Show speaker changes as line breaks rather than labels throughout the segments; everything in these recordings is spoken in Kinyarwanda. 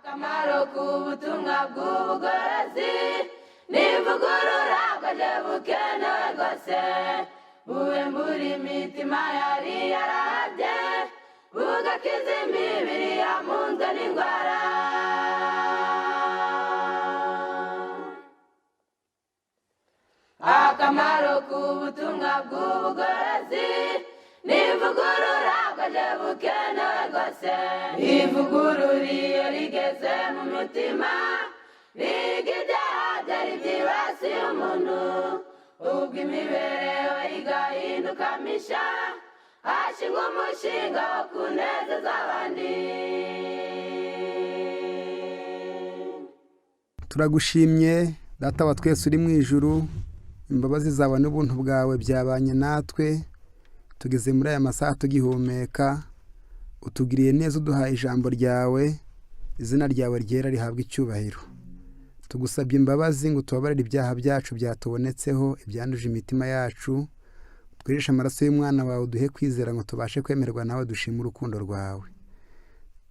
Akamaro k'ubutumwa bw'ubugorozi n'ivugurura bwaje bukenewe rwose, bube muri imitima yari yarahabye, bugakiza imibiri yamunzwe n'indwara. Akamaro k'ubutumwa bw'ubugorozi n'ivugurura bwaje bukenewe rwose. Ivugurura iyo rigeze mu mutima, riga ibyaha byari byibasiye umuntu, ubwo imibereho igahinduka misha, hashingwa umushinga wo kunezeza abandi.
Turagushimye, Data wa twese uri mu ijuru. Imbabazi zawe n'ubuntu bwawe byabanye natwe, tugeze muri aya masaha tugihumeka. Utugiriye neza, uduhaye ijambo ryawe. Izina ryawe ryera rihabwa icyubahiro. Tugusabye imbabazi ngo tubabarire ibyaha byacu byatubonetseho, ibyanduje imitima yacu. Twirishe amaraso y'umwana wawe, uduhe kwizera ngo tubashe kwemerwa nawe, dushime urukundo rwawe.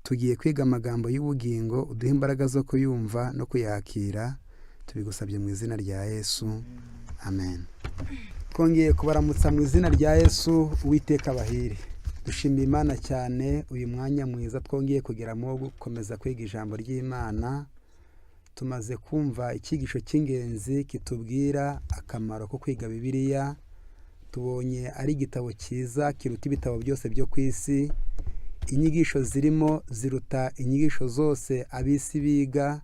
Tugiye kwiga amagambo y'ubugingo, uduhe imbaraga zo kuyumva no kuyakira. Tubigusabye mu izina rya Yesu, amen. Twongeye kubaramutsa mu izina rya Yesu. Uwiteka abahire. Dushimiye Imana cyane uyu mwanya mwiza twongeye kugeramo wo gukomeza kwiga ijambo ry'Imana. Tumaze kumva icyigisho cy'ingenzi kitubwira akamaro ko kwiga Bibiliya. Tubonye ari igitabo cyiza kiruta ibitabo byose byo ku isi. Inyigisho zirimo ziruta inyigisho zose ab'isi biga,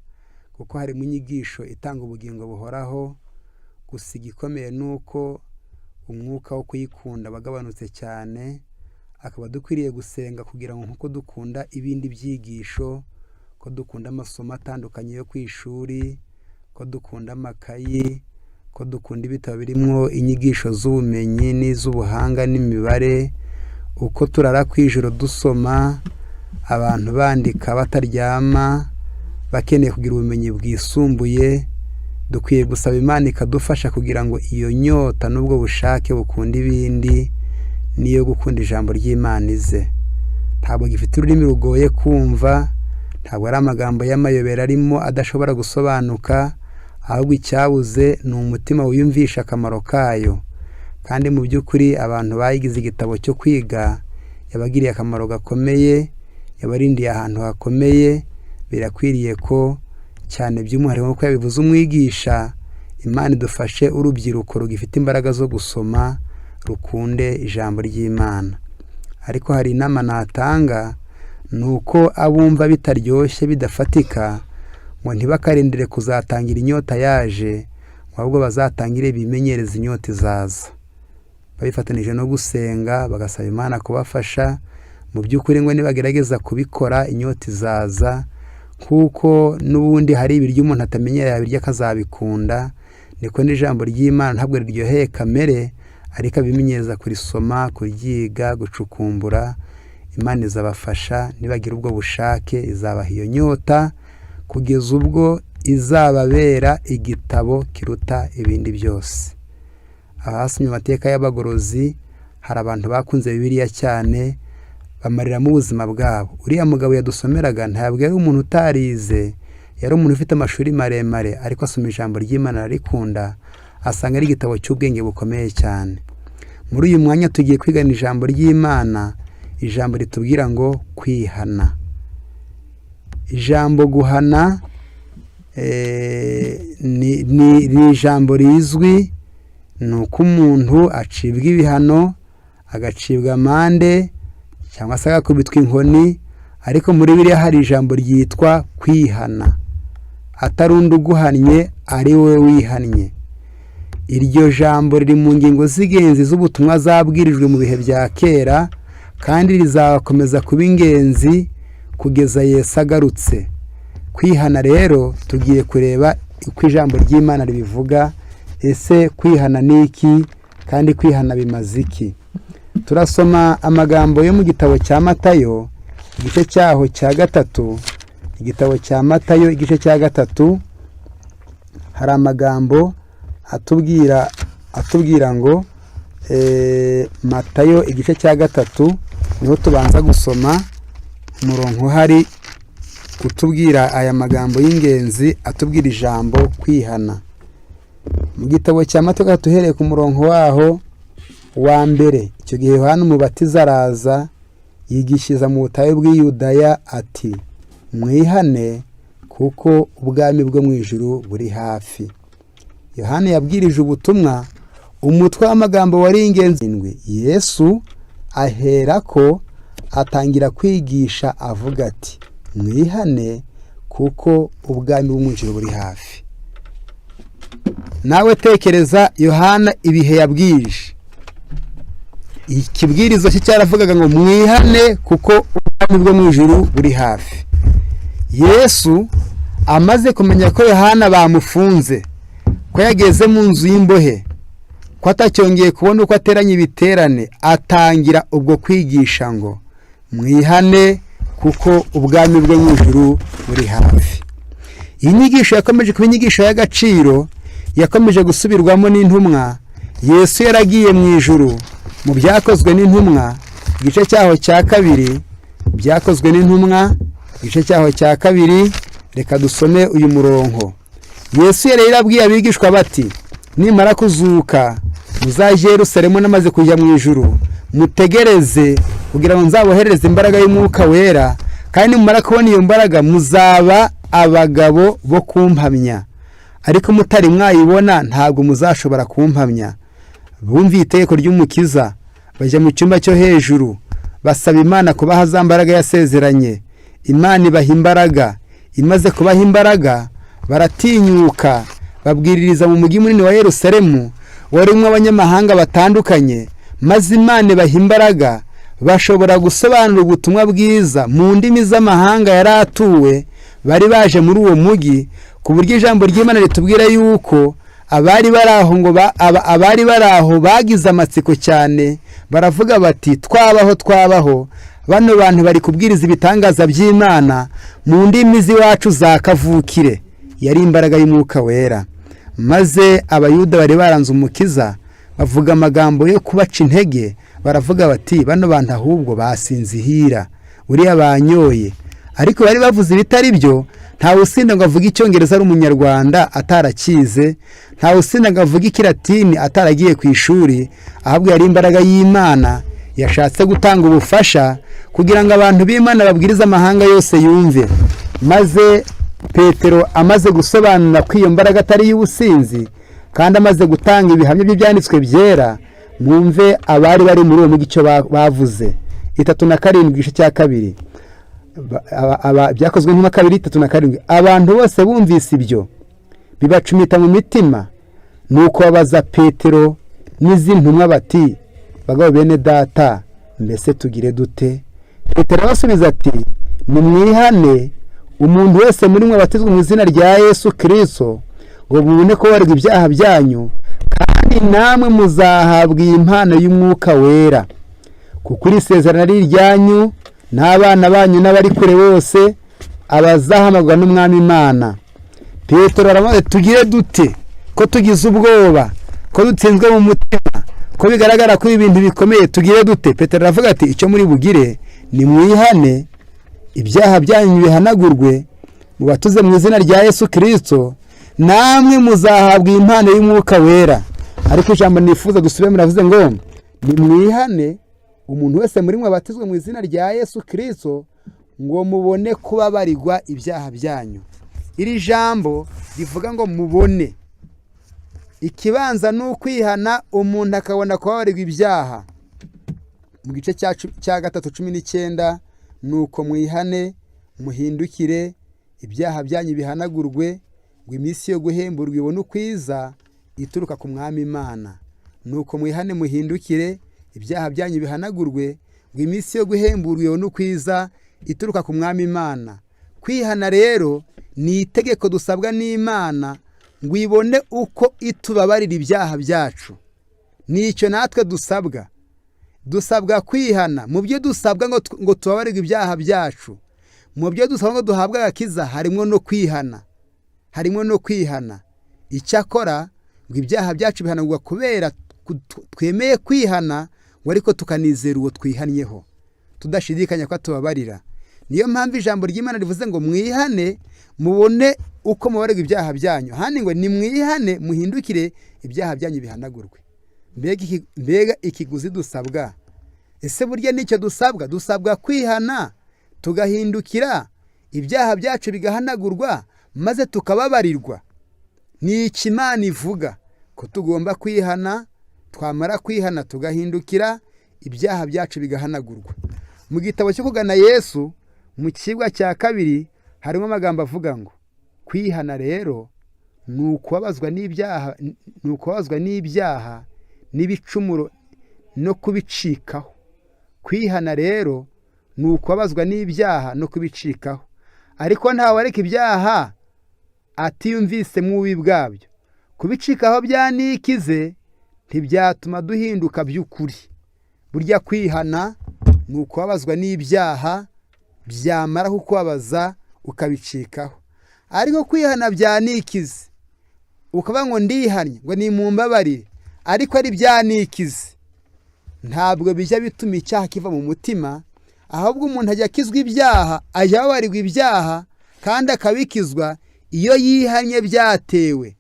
kuko harimo inyigisho itanga ubugingo buhoraho. Gusa igikomeye ni uko umwuka wo kuyikunda wagabanutse cyane, akaba dukwiriye gusenga kugira ngo nk'uko dukunda ibindi byigisho, ko dukunda amasomo atandukanye yo ku ishuri, ko dukunda amakayi, ko dukunda ibitabo birimo inyigisho z'ubumenyi n'iz'ubuhanga n'imibare, uko turara ku ijoro dusoma, abantu bandika bataryama, bakeneye kugira ubumenyi bwisumbuye, dukwiye gusaba Imana ikadufasha kugira ngo iyo nyota n'ubwo bushake bukunda ibindi n'iyo gukunda ijambo ry'Imana ize. Ntabwo gifite ururimi rugoye kumva, ntabwo ari amagambo y'amayobera arimo adashobora gusobanuka, ahubwo icyabuze ni umutima wiyumvisha akamaro kayo. Kandi mu by'ukuri abantu bayigize igitabo cyo kwiga yabagiriye akamaro gakomeye, yabarindiye ahantu hakomeye. Birakwiriye ko cyane by'umwihariko, nk'uko yabivuze umwigisha, Imana idufashe urubyiruko rugifite imbaraga zo gusoma rukunde ijambo ry'Imana. Ariko hari inama natanga, ni uko abumva bitaryoshye, bidafatika, ngo ntibakarindire kuzatangira inyota yaje, ahubwo bazatangire bimenyereze inyota izaza, babifatanije no gusenga, bagasaba Imana kubafasha. Mu by'ukuri ngo nibagerageza kubikora, inyota izaza, kuko n'ubundi hari ibiryo umuntu atamenyereye yabirya akazabikunda. Niko n'ijambo ry'Imana ntabwo riryoheye kamere, ariko abimenyereza kurisoma, kuryiga, gucukumbura, Imana izabafasha. Nibagira ubwo bushake, izabaha iyo nyota kugeza ubwo izababera igitabo kiruta ibindi byose. Abasomye amateka y'abagorozi, hari abantu bakunze Bibiliya cyane, bamariramo ubuzima bwabo. Uriya mugabo yadusomeraga ntabwo yari umuntu utarize, yari umuntu ufite amashuri maremare, ariko asoma ijambo ry'Imana ararikunda, asanga ari igitabo cy'ubwenge bukomeye cyane. Muri uyu mwanya tugiye kwigana ijambo ry'Imana, ijambo ritubwira ngo kwihana. Ijambo guhana ni ijambo rizwi, ni uko umuntu acibwa ibihano, agacibwa amande cyangwa se agakubitwa inkoni. Ariko muri biriya hari ijambo ryitwa kwihana, atari undi uguhannye, ari wowe wihannye. Iryo jambo riri mu ngingo z'ingenzi z'ubutumwa zabwirijwe mu bihe bya kera, kandi rizakomeza kuba ingenzi kugeza Yesu agarutse. Kwihana rero, tugiye kureba uko ijambo ry'Imana ribivuga. Ese kwihana ni iki, kandi kwihana bimaze iki? Turasoma amagambo yo mu gitabo cya Matayo, igice cyaho cya 3. Igitabo cya Matayo, igice cya 3, hari amagambo atubwira ngo Matayo igice cya 3 niho tubanza gusoma umurongo uhari. utubwira aya magambo y'ingenzi, atubwira ijambo kwihana. Mu gitabo cya Matayo 3 uhereye ku murongo waho wa mbere, icyo gihe Yohana Umubatiza araza yigishiriza mu butayu bw'i Yudaya ati: "Mwihane kuko ubwami bwo mu ijuru buri hafi." Yohana yabwirije ubutumwa, umutwe w'amagambo wari ingenzi. Yesu aherako atangira kwigisha avuga ati: "Mwihane kuko ubwami bwo mu ijuru buri hafi." Nawe tekereza Yohana ibihe yabwirije, ikibwirizo cye cyaravugaga ngo: "Mwihane kuko ubwami bwo mu ijuru buri hafi." Yesu amaze kumenya ko Yohana bamufunze, ko yageze mu nzu y'imbohe, ko atacyongeye kubona uko ateranya ibiterane, atangira ubwo kwigisha ngo: "Mwihane kuko ubwami bwo mu ijuru buri hafi." Iyi nyigisho yakomeje kuba inyigisho y'agaciro, yakomeje gusubirwamo n'intumwa Yesu yaragiye mu ijuru. Mu Byakozwe n'Intumwa, igice cyaho cya 2, Byakozwe n'Intumwa, igice cyaho cya 2, reka dusome uyu murongo. Yesu yari yarabwiye abigishwa bati: "Nimara kuzuka muzajye i Yerusalemu, namaze kujya mu ijuru mutegereze kugira ngo nzaboherereze imbaraga y'Umwuka Wera, kandi nimumara kubona iyo mbaraga muzaba abagabo bo kumpamya, ariko mutari mwayibona ntabwo muzashobora kumpamya." Bumviye itegeko ry'Umukiza, bajya mu cyumba cyo hejuru, basaba Imana kubaha za mbaraga yasezeranye. Imana ibaha imbaraga. Imaze kubaha imbaraga, baratinyuka, babwiririza mu mujyi munini wa Yerusalemu warimo abanyamahanga batandukanye, maze Imana ibaha imbaraga, bashobora gusobanura ubutumwa bwiza mu ndimi z'amahanga yari atuwe bari baje muri uwo mujyi, ku buryo ijambo ry'Imana ritubwira yuko abari bari aho ngo abari bari aho bagize amatsiko cyane, baravuga bati: "Twabaho, twabaho, bano bantu bari kubwiriza ibitangaza by'Imana mu ndimi z'iwacu za kavukire." Yari imbaraga y'Umwuka Wera. Maze Abayuda bari baranze Umukiza bavuga amagambo yo kubaca intege, baravuga bati: "Bano bantu ahubwo basinze ihira, buriya banyoye." Ariko bari bavuze ibitari byo. Ntawe usinda ngo avuge Icyongereza ari Umunyarwanda atarakize, ntawe usinda ngo avuge Ikilatini ataragiye ku ishuri. Ahubwo yari imbaraga y'Imana yashatse gutanga ubufasha kugira ngo abantu b'Imana babwirize amahanga yose yumve. Maze Petero amaze gusobanura ko iyo mbaraga atari iy'ubusinzi, kandi amaze gutanga ibihamya by'Ibyanditswe Byera, mwumve abari bari muri uwo mujyi icyo bavuze. 37, igice cya 2, Byakozwe nka 2, 37. Abantu bose bumvise ibyo bibacumita mu mitima, nuko babaza Petero n'izindi ntumwa bati: "Bagabo bene data, mbese tugire dute?" Petero abasubiza ati: "Nimwihane, umuntu wese muri mwe abatizwe mu izina rya Yesu Kirisito ngo mubone kubabarwa ibyaha byanyu, kandi namwe muzahabwa iyi mpano y'Umwuka Wera, kuko iri sezerano ari iryanyu n'abana banyu n'abari kure bose, abazahamagarwa n'Umwami Imana." Petero aramubaza: "Tugire dute ko tugize ubwoba, ko dutsinzwe mu mutima, ko bigaragara ko ibintu bikomeye, tugire dute?" Petero aravuga ati: "Icyo muri bugire ni mwihane, ibyaha byanyu bihanagurwe, mubatuze mu izina rya Yesu Kirisito, namwe muzahabwa impano y'Umwuka Wera." Ariko ijambo nifuza dusubire, muravuze ngo: "Nimwihane, umuntu wese muri mwe abatizwe mu izina rya Yesu Kirisito ngo mubone kubabarirwa ibyaha byanyu." Iri jambo rivuga ngo mubone, ikibanza ni ukwihana, umuntu akabona kubabarirwa ibyaha. Mu gice cya 3, 19: "Nuko mwihane, muhindukire, ibyaha byanyu bihanagurwe, ngo iminsi yo guhemburwa ibone ukwiza ituruka ku Mwami Imana." Nuko mwihane, muhindukire, ibyaha byanyu bihanagurwe, ngo iminsi yo guhemburwa ibone ukwiza ituruka ku Mwami Imana. Kwihana rero ni itegeko dusabwa n'Imana ngo ibone uko itubabarira ibyaha byacu. Nicyo natwe dusabwa, dusabwa kwihana. Mu byo dusabwa ngo tubabarirwe ibyaha byacu, mu byo dusabwa ngo duhabwe agakiza, harimo no kwihana, harimo no kwihana. Icyakora ngo ibyaha byacu bihanagurwa kubera twemeye kwihana, ngo ariko tukanizera uwo twihannyeho tudashidikanya ko atubabarira. Niyo mpamvu ijambo ry'Imana rivuze ngo mwihane mubone uko mubarirwa ibyaha byanyu. Ahandi ngo nimwihane muhindukire ibyaha byanyu bihanagurwe. Mbega ikiguzi dusabwa! Ese burya nicyo dusabwa? Dusabwa kwihana tugahindukira, ibyaha byacu bigahanagurwa, maze tukababarirwa. Ni iki Imana ivuga? Ko tugomba kwihana, twamara kwihana tugahindukira, ibyaha byacu bigahanagurwa. Mu gitabo cyo kugana Yesu mu kigwa cya 2 harimo amagambo avuga ngo kwihana rero ni ukubabazwa n'ibyaha, ni ukubabazwa n'ibyaha n'ibicumuro no kubicikaho. Kwihana rero ni ukubabazwa n'ibyaha no kubicikaho. Ariko ntawareka ibyaha atiyumvise mu bubi bwabyo. Kubicikaho byanikize ntibyatuma duhinduka by'ukuri. Burya kwihana ni ukubabazwa n'ibyaha, byamara kukubabaza ukabicikaho. Ariko kwihana byanikize ukavuga ngo ndihannye, ngo nimumbabarire, ariko ari byanikize, ntabwo bijya bituma icyaha kiva mu mutima. Ahubwo umuntu ajya akizwa ibyaha, ajya ababarirwa ibyaha kandi akabikizwa iyo yihannye byatewe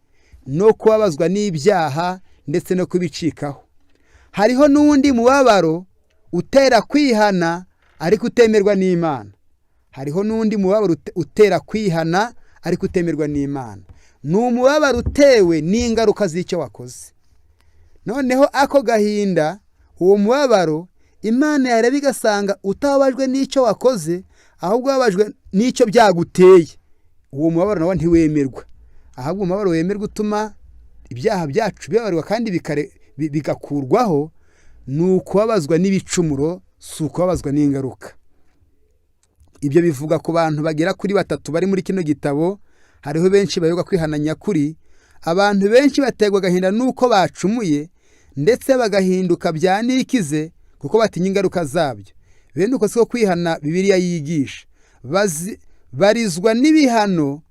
no kubabazwa n'ibyaha ndetse no kubicikaho. Hariho n'undi mubabaro utera kwihana ariko utemerwa n'Imana. Hariho n'undi mubabaro utera kwihana ariko utemerwa n'Imana. Ni umubabaro utewe n'ingaruka z'icyo wakoze. Noneho ako gahinda, uwo mubabaro, Imana yareba igasanga utababajwe n'icyo wakoze, ahubwo ubabajwe n'icyo byaguteye. Uwo mubabaro nawo ntiwemerwa. Ahubwo umubabaro wemerwa utuma ibyaha byacu bibabarirwa kandi bigakurwaho ni ukubabazwa n'ibicumuro, si ukubabazwa n'ingaruka. Ibyo bivuga ku bantu bagera kuri 3 bari muri kino gitabo. Hariho benshi bayoberwa kwihana nyakuri. Abantu benshi baterwa agahinda n'uko bacumuye, ndetse bagahinduka byanikize kuko batinya ingaruka zabyo. Bene uko siko kwihana Bibiliya yigisha. Barizwa n'ibihano,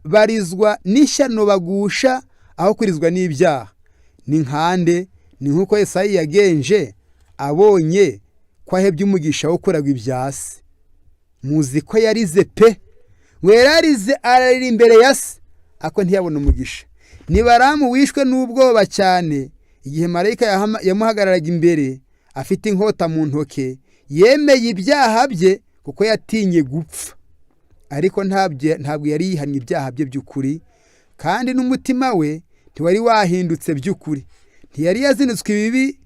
barizwa n'ishyano bagusha aho kurizwa n'ibyaha. Ni nkande? Ni nk'uko Yesayi yagenje abonye ko ahebye umugisha wo kuragwa ibya se. Muzi ko yarize pe, ngo yararize ararira imbere ya se, ariko ntiyabona umugisha. Ni Baramu wishwe n'ubwoba cyane igihe marayika yamuhagararaga imbere afite inkota mu ntoke. Yemeye ibyaha bye kuko yatinye gupfa, ariko ntabwo yari yihannye ibyaha bye by'ukuri, kandi n'umutima we ntiwari wahindutse by'ukuri. Ntiyari yazinutswe ibibi,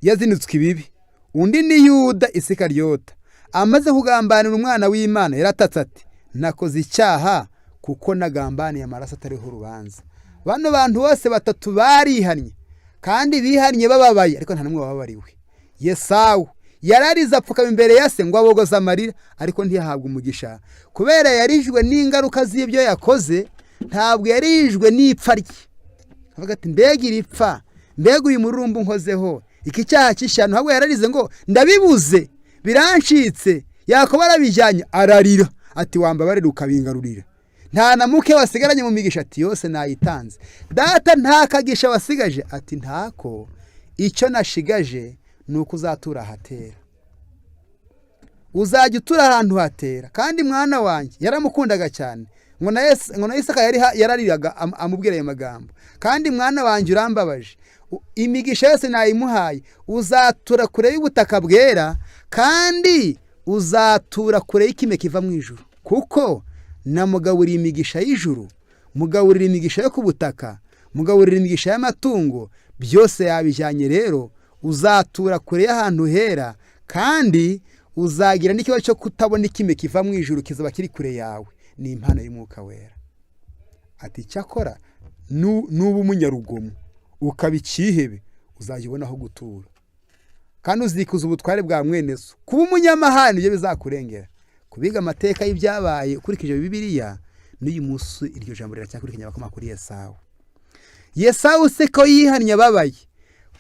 yazinutswe ibibi. Undi ni Yuda Isikaryota. Amaze kugambanira umwana w'Imana yaratatse ati nakoze icyaha kuko nagambaniye amaraso atariho urubanza. Bano bantu bose 3 barihannye, kandi bihannye bababaye, ariko nta n'umwe wababariwe. Yesawu yararize apfukama imbere ya se ngo abogoze amarira, ariko ntiyahabwa umugisha kubera yarijwe n'ingaruka z'ibyo yakoze. Ntabwo yarijwe n'ipfa rye. Avuga ati mbega iri pfa, mbega uyu mururumba unkozeho, iki cyaha cy'ishyano. Ahubwo yararize ngo ndabibuze, birancitse, Yakobo arabijyanye, ararira ati wambabarira ukabingarurira. Nta na muke wasigaranye mu migisha, ati yose nayitanze. Data nta kagisha wasigaje, ati ntako, icyo nashigaje ni uko uzatura ahatera, uzajya utura ahantu hatera. Kandi mwana wanjye yaramukundaga cyane, ngo na Isaka yarariraga amubwira ayo magambo. Kandi mwana wanjye urambabaje, imigisha yose nayimuhaye, uzatura kure y'ubutaka bwera, kandi uzatura kure y'ikime kiva mu ijuru, kuko namugaburiye imigisha y'ijuru, mugaburira imigisha yo ku butaka, mugaburira imigisha y'amatungo, byose yabijyanye. Rero uzatura kure y'ahantu hera, kandi uzagira n'ikibazo cyo kutabona ikime kiva mu ijuru, kizaba kiri kure yawe. Ni impano y'Umwuka Wera. Ati cyakora nuba umunyarugomo ukaba icyihebe, uzajya ubona aho gutura, kandi uzikuza ubutware bwa mwene so. Kuba umunyamahane ibyo bizakurengera. Kubiga amateka y'ibyabaye ukurikije Bibiliya, n'uyu munsi iryo jambo riracyakurikiranye abakomoka kuri Yesawu. Yesawu se ko yihannye ababaye?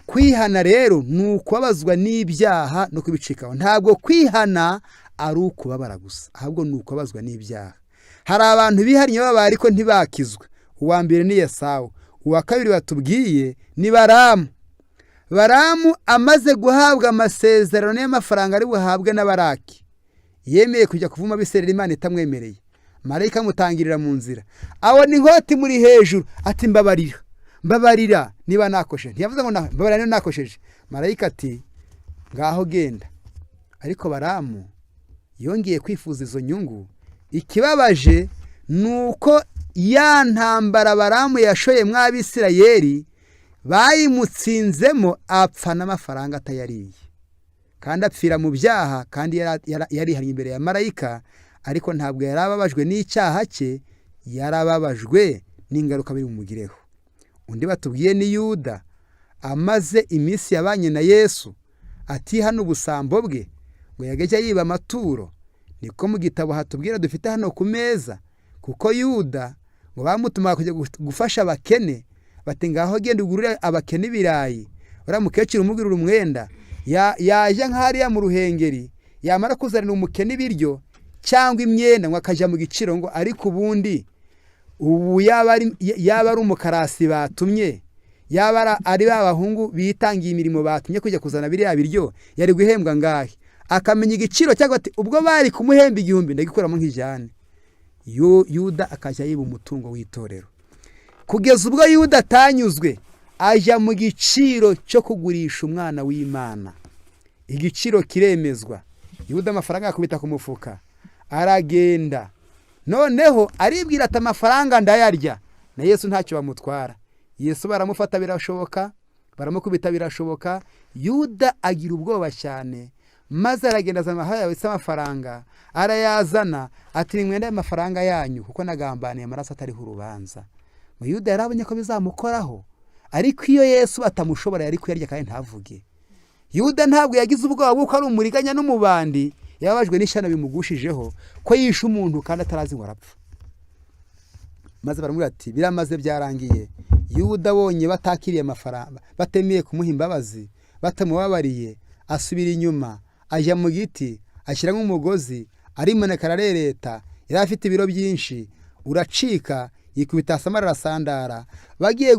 Kwihana rero ni ukubabazwa n'ibyaha no kubicikaho. Ntabwo kwihana ari ukubabara gusa, ahubwo ni ukubabazwa n'ibyaha. Hari abantu bihannye babaye ariko ntibakizwe. Uwa mbere ni Yesawu, uwa kabiri batubwiye ni Baramu. Baramu amaze guhabwa amasezerano y'amafaranga ari buhabwe na Baraki, Yemeye kujya kuvuma Abisirayeli Imana itamwemereye. Marayika amutangirira mu nzira, abona inkota imuri hejuru, ati: "Mbabarira, mbabarira niba nakosheje." Ntiyavuze ngo mbabarira niba nakosheje. Marayika ati: "Ngaho genda." Ariko Baramu yongeye kwifuza izo nyungu. Ikibabaje ni uko ya ntambara Baramu yashoye mu Abisirayeli bayimutsinzemo, apfa n'amafaranga atayariye, kandi apfira mu byaha, kandi yarihannye imbere ya marayika. Ariko ntabwo yari ababajwe n'icyaha cye, yarababajwe n'ingaruka biri bumugireho. Undi batubwiye ni Yuda. Amaze iminsi yabanye na Yesu atihana ubusambo bwe, ngo yagajya yiba amaturo. Niko mu gitabo hatubwira dufite hano ku meza, kuko Yuda ngo bamutumaga kujya gufasha abakene, bati: "Ngaho genda ugurire abakene ibirayi, uriya mukecuru umugurira umwenda." Yajya nk'hariya mu Ruhengeri, yamara kuzanira umukene ibiryo cyangwa imyenda, ngo akajya mu giciro, ngo ariko ubundi ubu yaba ari umukarasi batumye, yaba ari ba bahungu bitangiye imirimo batumye kujya kuzana biriya biryo, yari guhembwa ngahe? Akamenya igiciro, cyangwa ati: "Ubwo bari kumuhemba 1000, ndagikuramo nk'ijyane." Yuda akajya yiba umutungo w'itorero, kugeza ubwo Yuda atanyuzwe, ajya mu giciro cyo kugurisha umwana w'Imana. Igiciro kiremezwa, Yuda amafaranga akubita ku mufuka, aragenda. Noneho aribwira ati: "Amafaranga ndayarya, na Yesu ntacyo bamutwara." Yesu baramufata birashoboka, baramukubita birashoboka. Yuda agira ubwoba cyane, maze aragenda azana yabitse amafaranga, arayazana, ati: "Ni mwenda y'amafaranga yanyu, kuko nagambaniye amaraso atariho urubanza." Ngo Yuda yarabonye ko bizamukoraho, ariko iyo Yesu batamushobora yari kuyarya kandi ntavuge. Yuda ntabwo yagize ubwoba bw'uko ari umuriganya n'umubandi, yababajwe n'ishyano bimugushijeho, ko yishe umuntu kandi atarazi ngo arapfa. Maze baramubwira ati: "Biramaze, byarangiye." Yuda abonye batakiriye amafaranga, batemeye kumuha imbabazi, batamubabariye, asubira inyuma, ajya mu giti, ashyiramo umugozi, arimanika, ararereta. Yari afite ibiro byinshi, uracika, yikubita hasi, amara arasandara. Bagiye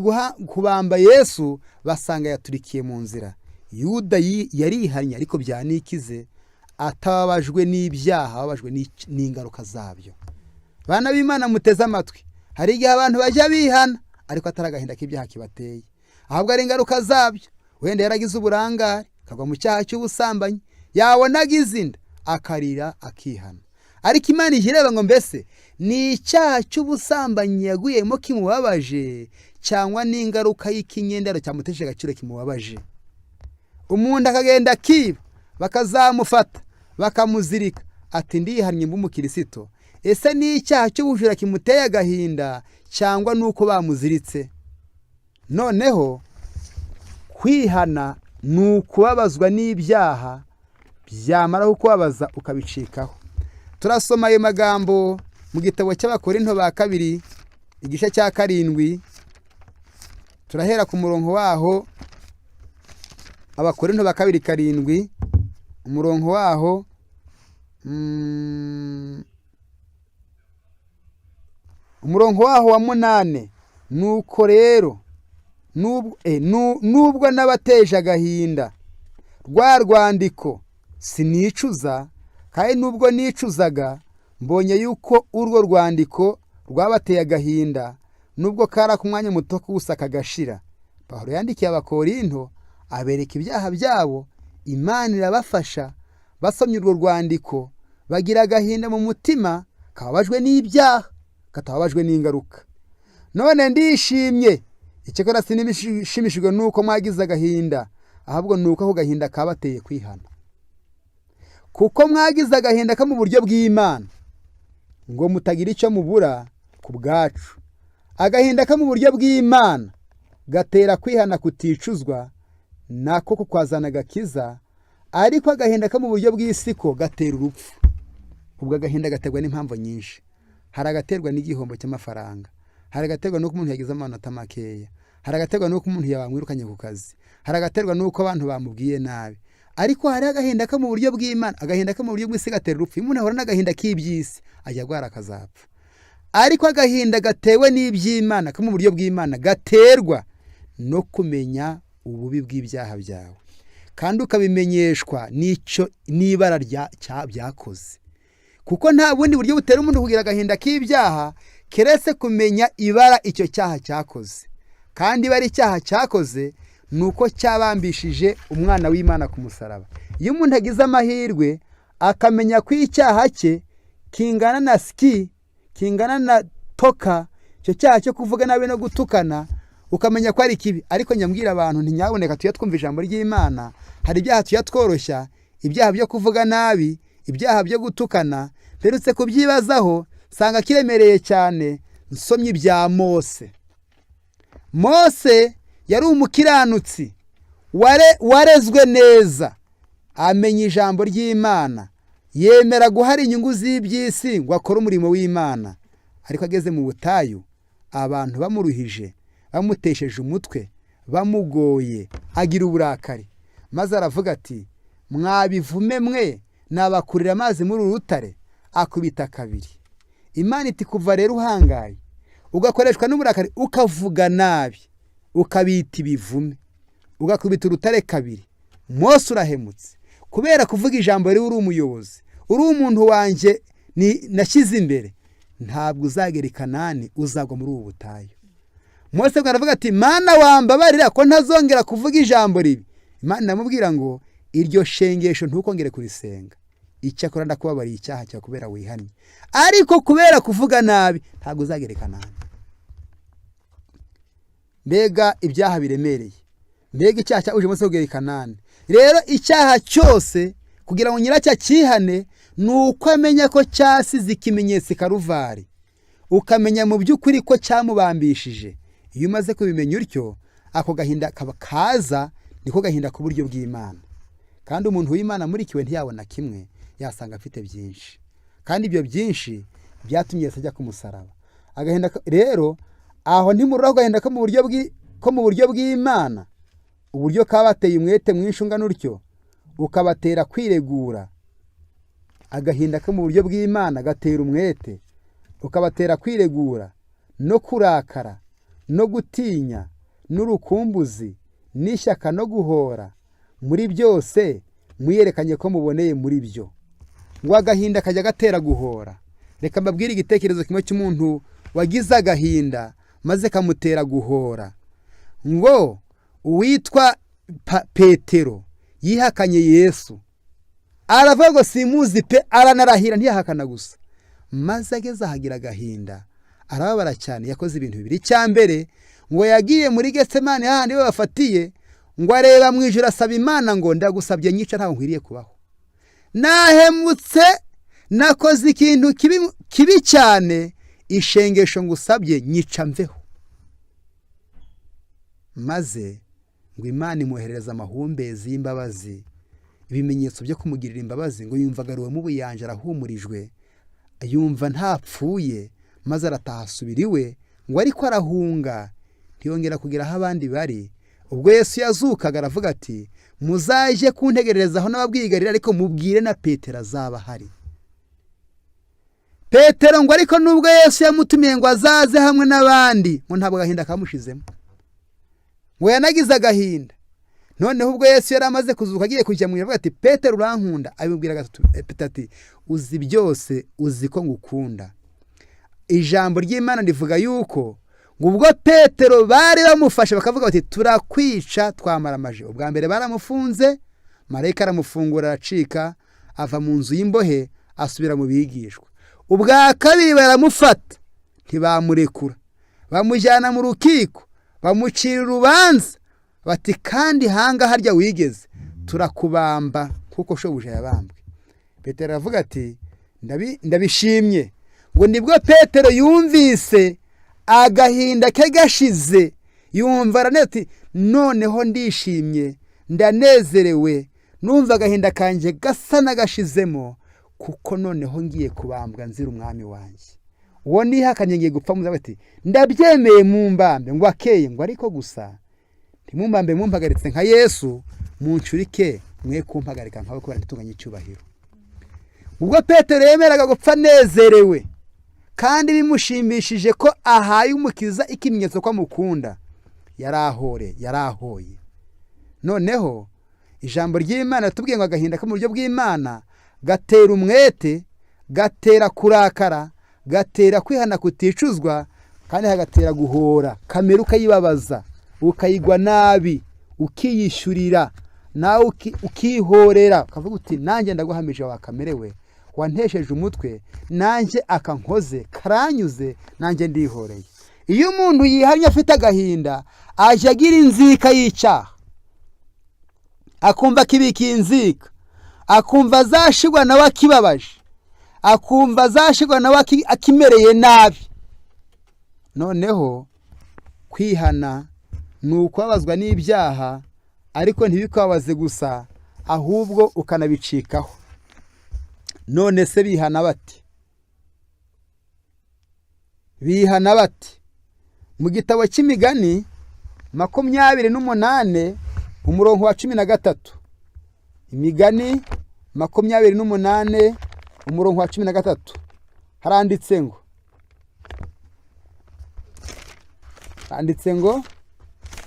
kubamba Yesu, basanga yaturikiye mu nzira. Yuda yarihannye, ariko byanikize, atababajwe n'ibyaha, ababajwe n'ingaruka zabyo. Bana b'Imana muteze amatwi, hari igihe abantu bajya bihana ariko atari agahinda k'ibyaha kibateye, ahubwo ari ingaruka zabyo. Wenda yaragize uburangare, akagwa mu cyaha cy'ubusambanyi, yabona agize inda akarira, akihana. Ariko Imana ijya ireba ngo: mbese ni icyaha cy'ubusambanyi yaguyemo kimubabaje, cyangwa n'ingaruka y'ikinyendaro cyamutesheje agaciro kimubabaje? Umuntu akagenda akiba, bakazamufata, bakamuzirika, ati: "Ndihannye mba umukirisito." Ese ni icyaha cy'ubujura kimuteye agahinda, cyangwa ni uko bamuziritse? Noneho kwihana ni ukubabazwa n'ibyaha, byamara kukubabaza ukabicikaho. Turasoma ayo magambo mu gitabo cy'Abakorinto ba kabiri, igice cya 7, turahera ku murongo waho. Abakorinto ba kabiri 7, umurongo waho wa 8: "Nuko rero nubwo n'abateje agahinda rwa rwandiko, sinicuza. Kandi nubwo nicuzaga, mbonye yuko urwo rwandiko rwabateye agahinda, nubwo kari ak'umwanya muto gusa kagashira." Pawulo yandikiye Abakorinto abereka ibyaha byabo, Imana irabafasha. Basomye urwo rwandiko bagira agahinda mu mutima kababajwe n'ibyaha, katababajwe n'ingaruka. "None ndishimye, icyakora sinishimishijwe n'uko mwagize agahinda, ahubwo ni uko ako gahinda kabateye kwihana. Kuko mwagize agahinda ko mu buryo bw'Imana, ngo mutagira icyo mubura ku bwacu." Agahinda ko mu buryo bw'Imana gatera kwihana kuticuzwa, nako kukwazana agakiza, ariko agahinda ko mu buryo bw'isi ko gatera urupfu. Ubwo agahinda gaterwa n'impamvu nyinshi. Hari agaterwa n'igihombo cy'amafaranga, hari agaterwa n'uko umuntu yagize amanota makeya, hari agaterwa n'uko umuntu yamwirukanye ku kazi, hari agaterwa n'uko abantu bamubwiye nabi. Ariko hari agahinda ko mu buryo bw'Imana. Agahinda ko mu buryo bw'isi gatera urupfu. Iyo umuntu ahora n'agahinda k'iby'isi, ajya arwara akazapfa. Ariko agahinda gatewe n'iby'Imana, ko mu buryo bw'Imana, gaterwa no kumenya ububi bw'ibyaha byawe, kandi ukabimenyeshwa n'icyo n'ibara byakoze. Kuko nta bundi buryo butera umuntu kugira agahinda k'ibyaha keretse kumenya ibara icyo cyaha cyakoze. Kandi ibara icyaha cyakoze ni uko cyabambishije umwana w'Imana ku musaraba. Iyo umuntu agize amahirwe akamenya ko icyaha cye kingana na ski, kingana na toka, icyo cyaha cyo kuvuga nabi no gutukana, ukamenya ko ari kibi. Ariko nyambwira abantu ntinyaboneka tujya twumva ijambo ry'Imana, hari ibyaha tujya tworoshya, ibyaha byo kuvuga nabi, ibyaha byo gutukana. Mperutse kubyibazaho nsanga kiremereye cyane, nsomye ibya Mose. Mose yari umukiranutsi warezwe neza, amenya ijambo ry'Imana, yemera guhara inyungu z'iby'isi ngo akore umurimo w'Imana. Ariko ageze mu butayu, abantu bamuruhije, bamutesheje umutwe, bamugoye, agira uburakari. Maze aravuga ati mwabivume mwe, nabakurira amazi muri uru rutare. Akubita kabiri. Imana iti kuva rero uhangaye ugakoreshwa n'uburakari, ukavuga nabi, ukabita ibivume, ugakubita urutare kabiri, Mose urahemutse. Kubera kuvuga ijambo rero uri umuyobozi, uri umuntu wanjye nashyize imbere, ntabwo uzagera i Kanani, uzagwa muri ubu butayu. Mose aravuga ati Mana wambabarira ko ntazongera kuvuga ijambo ribi. Imana iramubwira ngo iryo shengesho ntukongere kurisenga, icyakora ndakubabariye icyaha cyawe kubera wihannye, ariko kubera kuvuga nabi ntabwo uzagera i Kanani. Mbega ibyaha biremereye, mbega icyaha cyabujije Mose kugera i Kanani. Rero icyaha cyose kugira ngo nyiracyo akihane ni uko amenya ko cyasize ikimenyetso i Karuvari, ukamenya mu by'ukuri ko cyamubambishije. Iyo umaze kubimenya utyo, ako gahinda kaza, niko gahinda ku buryo bw'Imana. Kandi umuntu w'Imana amurikiwe ntiyabona kimwe, yasanga afite byinshi. Kandi ibyo byinshi byatumye Yesu ajya ku musaraba. Agahinda rero aho ntimururaho agahinda ko mu buryo bw'Imana, uburyo kabateye umwete mwinshi ungana utyo, ukabatera kwiregura. Agahinda ko mu buryo bw'Imana gatera umwete, ukabatera kwiregura no kurakara no gutinya n'urukumbuzi n'ishyaka no guhora. Muri byose mwiyerekanye ko muboneye muri byo. Ngo agahinda kajya gatera guhora. Reka mbabwire igitekerezo kimwe cy'umuntu wagize agahinda maze kamutera guhora. Ngo uwitwa Petero yihakanye Yesu, aravuga ngo simuzi pe, aranarahira ntiyahakana gusa. Maze ageze ahagira agahinda, arababara cyane. Yakoze ibintu bibiri. Icya mbere, ngo yagiye muri Getsemani hahandi babafatiye, ngo areba mu ijuru asaba Imana ngo ndagusabye nyica, ntabwo nkwiriye kubaho, nahemutse, nakoze ikintu kibi cyane, ishengesho ngusabye nyica mveho. Maze ngo Imana imwoherereza amahumbezi y'imbabazi, ibimenyetso byo kumugirira imbabazi. Ngo yumva agaruwemo ubuyanja, arahumurijwe, yumva ntapfuye, maze arataha asubira iwe. Ngo ariko arahunga, ntiyongera kugera aho abandi bari. Ubwo Yesu yazukaga aravuga ati muzajye kuntegerereza aho n'ababwigarira, ariko mubwire na Petero azaba ahari. Petero ngo ariko nubwo Yesu yamutumiye ngo azaze hamwe n'abandi, ngo ntabwo agahinda kamushizemo, ngo yanagize agahinda. Noneho ubwo Yesu yari amaze kuzuka agiye kujya mu ijuru, ati Petero urankunda? Abibwira gatatu. Petero ati uzi byose, uzi ko ngukunda. Ijambo ry'Imana rivuga yuko ngo ubwo Petero bari bamufashe bakavuga bati turakwica, twamaramaje. Ubwa mbere baramufunze, marayika aramufungura aracika, ava mu nzu y'imbohe asubira mu bigishwa. Ubwa kabiri baramufata ntibamurekura, bamujyana mu rukiko, bamucira urubanza bati kandi hanga harya wigeze turakubamba kuko shobuja yabambwe. Petero aravuga ati ndabishimye. Ngo nibwo Petero yumvise agahinda ke gashize, yumva araneze ati noneho ndishimye, ndanezerewe, numva agahinda kanjye gasa n'agashizemo, kuko noneho ngiye kubambwa nzira umwami wanjye. Uwo nihakanye ngiye gupfa. Muzabe ati ndabyemeye mumbambe. Ngo akeye ngo ariko gusa ntimumbambe mumpagaritse nka Yesu, muncurike mwe kumpagarika nkawe kubera ntitunganye icyubahiro. Ubwo Petero yemeraga gupfa anezerewe kandi bimushimishije ko ahaye Umukiza ikimenyetso ko amukunda, yarahore yarahoye. Noneho ijambo ry'Imana tubwiye ngo agahinda ko mu buryo bw'Imana gatera umwete, Gatera kurakara, gatera kwihana kuticuzwa, kandi hagatera guhora kamere, ukayibabaza, ukayigwa nabi, ukiyishyurira nawe, ukihorera, ukavuga uti: "Nanjye ndaguhamije wa kamere we wantesheje umutwe, nanjye akankoze karanyuze, nanjye ndihoreye." Iyo umuntu yihannye afite agahinda, ajya agira inzika y'icyaha, akumva akibikiye inzika, akumva azashigwa nawe akibabaje, akumva azashigwa nawe akimereye nabi. Noneho kwihana ni ukubabazwa n'ibyaha, ariko ntibikubabaze gusa, ahubwo ukanabicikaho. None se bihana bati? Bihana bati? Mu gitabo cy'Imigani 28, umurongo wa 13. Imigani 28, umurongo wa 13, haranditse ngo 28,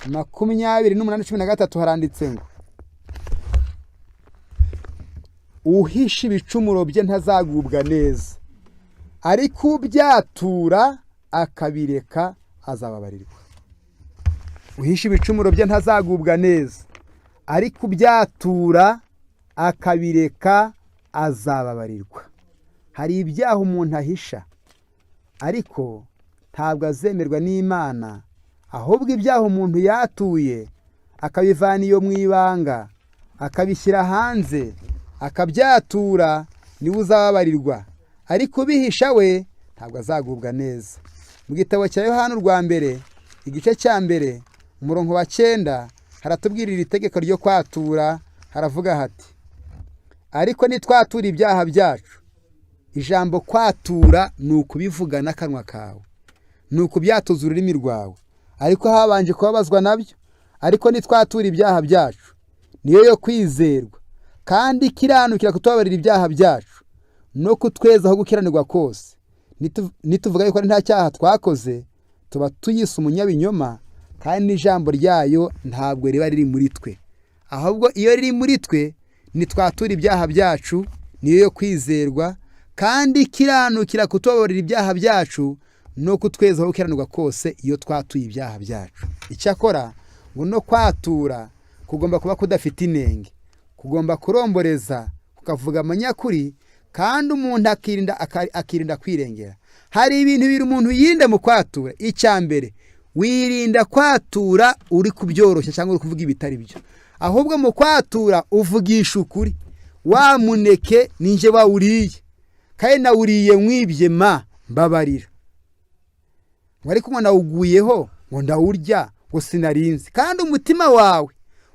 13, haranditse ngo: "Uhisha ibicumuro bye ntazagubwa neza, ariko ubyatura akabireka azababarirwa." Uhisha ibicumuro bye ntazagubwa neza, ariko ubyatura akabireka azababarirwa. Hari ibyaha umuntu ahisha, ariko ntabwo azemerwa n'Imana. Ahubwo ibyaha umuntu yatuye, akabivana iyo mu ibanga, akabishyira hanze, akabyatura, niwe uzababarirwa, ariko ubihisha we ntabwo azagubwa neza. Mu gitabo cya Yohani urwa mbere, igice cya 1, umurongo wa 9, haratubwirira itegeko ryo kwatura. Haravuga hati: "Ariko nitwatura ibyaha byacu." Ijambo kwatura ni ukubivuga n'akanwa kawe, ni ukubyatuza ururimi rwawe, ariko habanje kubabazwa nabyo. "Ariko nitwatura ibyaha byacu, niyo yo kwizerwa kandi ikiranukira kutubabarira ibyaha byacu no kutwezaho gukiranirwa kose. Nituvuga yuko nta cyaha twakoze, tuba tuyise umunyabinyoma, kandi n'ijambo ryayo ntabwo riba riri muri twe." Ahubwo iyo riri muri twe, nitwatura ibyaha byacu, niyo yo kwizerwa kandi ikiranukira kutubabarira ibyaha byacu no kutwezaho gukiranirwa kose, iyo twatuye ibyaha byacu. Icyakora ngo no kwatura kugomba kuba kudafite inenge, kugomba kuromboreza, kukavuga amanyakuri, kandi umuntu akirinda kwirengera. Hari ibintu bibiri umuntu yirinda mu kwatura. Icya mbere, wirinda kwatura uri kubyoroshya cyangwa uri kuvuga ibitari byo. Ahubwo mu kwatura uvugisha ukuri: "Wa muneke ninjye wawuriye, kandi nawuriye mwibye, ma mbabarira." Ngo ariko ngo nawuguyeho, ngo ndawurya, ngo sinarinzi. Kandi umutima wawe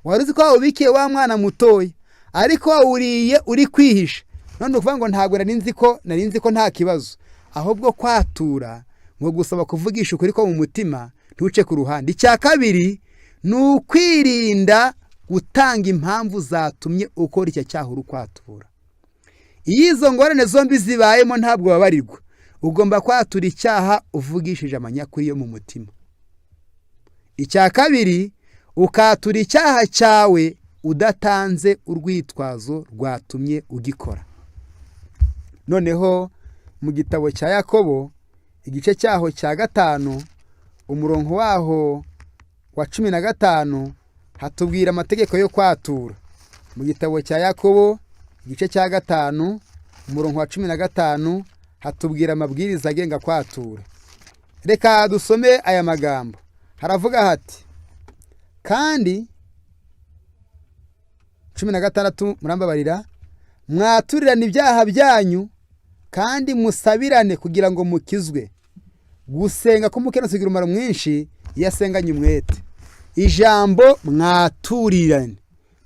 wari uzi ko wawubikiye wa mwana mutoya, ariko wawuriye uri kwihisha. None ukuvuga ngo ntabwo nari nzi ko nta kibazo. Ahubwo kwatura ngo gusaba kuvugisha ukuri ko mu mutima, ntuce ku ruhande. Icya kabiri ni ukwirinda gutanga impamvu zatumye ukora icyo cyaha uri kwatura. Iyo izo ngorane zombi zibayemo, ntabwo babarirwa. Ugomba kwatura icyaha uvugishije amanyakuri yo mu mutima. Icya kabiri, ukatura icyaha cyawe udatanze urwitwazo rwatumye ugikora. Noneho mu gitabo cya Yakobo, igice cyaho cya 5, umurongo waho wa 15, hatubwira amategeko yo kwatura. Mu gitabo cya Yakobo, igice cya 5, umurongo wa 15, hatubwira amabwiriza agenga kwatura. Reka dusome aya magambo. Haravuga hati kandi, 16, murambabarira: "Mwaturirane ibyaha byanyu kandi musabirane kugira ngo mukizwe. Gusenga k'umukiranutsi kugira umumaro mwinshi iyo asenganye umwete." Ijambo "mwaturirane"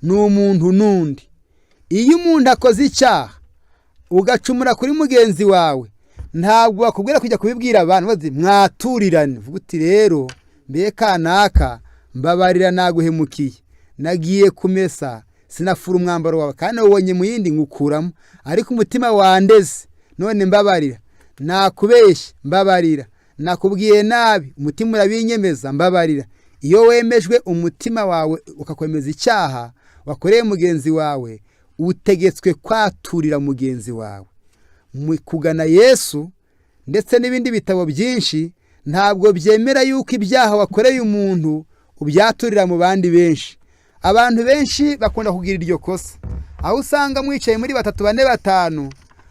ni umuntu n'undi. Iyo umuntu akoze icyaha, ugacumura kuri mugenzi wawe, ntabwo bakubwira kujya kubibwira abantu. Bazi mwaturirane, uvuga uti: "Rero mbe kanaka, mbabarira, naguhemukiye. Nagiye kumesa sinafura umwambaro wawe, kandi nawubonye mu yindi nywukuramo, ariko umutima wandeze. None mbabarira, nakubeshye, mbabarira, nakubwiye nabi, umutima urabinyemeza, mbabarira." Iyo wemejwe, umutima wawe ukakwemeza icyaha wakoreye mugenzi wawe, utegetswe kwaturira mugenzi wawe. Mu kugana Yesu ndetse n'ibindi bitabo byinshi, ntabwo byemera yuko ibyaha wakoreye umuntu ubyaturira mu bandi benshi. Abantu benshi bakunda kugira iryo kosa, aho usanga mwicaye muri batatu, bane, batanu,